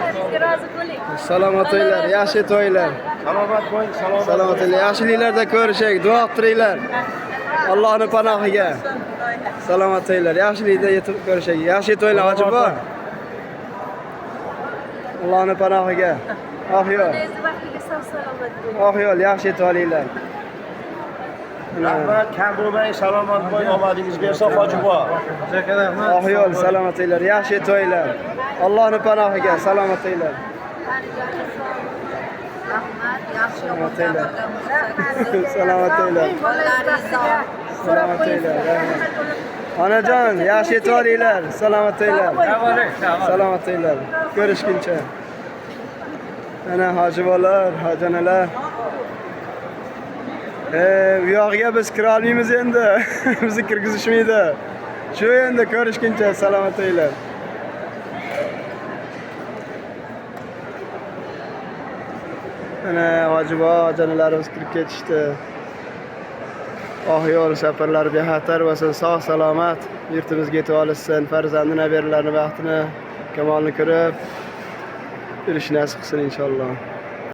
Mehrlaringizga rozi bo'ling. Salomat bo'linglar, yaxshi to'ylar. Salomat bo'ling, salomat. Salomat bo'linglar. Yaxshiliklarda ko'rishaylik, duo qilinglar. Allohning panohiga. Salomat bo'linglar. Yaxshilikda yetib ko'rishaylik. Yaxshi to'ylar, hoji buva. Allohning panohiga. Oq yo'l. Onangizni baxtiga sog' salomat bo'ling. Oq yo'l, yaxshi yetib olinglar. Mana, Rahmat, kam bo'lmang, salomat bo'ling, omadingiz bersin, hoji buva. Oq yo'l, salomat bo'linglar. Yaxshi to'ylar. Allohning panohiga, salomat bo'linglar. Rahmat, yaxshi Salomat bo'linglar. Salomat bo'linglar. Bolalaringiz sog'. Salomat bo'linglar. Rahmat. Onajon, yaxshi yetib olinglar. Salomat bo'linglar. Salomat bo'linglar. Ko'rishguncha. Mana hoji bolalar, hoji onalar. Bu yog'iga biz kira olmaymiz endi. Bizni kirgizishmaydi. Shu endi ko'rishguncha salomat bo'linglar. Mana hoji bobo, hoji onalarimiz kirib ketishdi. Oq yo'l safarlar bexatar bo'lsin, sog' salomat yurtimizga yetib olishsin, farzandi nabiralarini baxtini, kamolini ko'rib yurish nasib qilsin inshaalloh.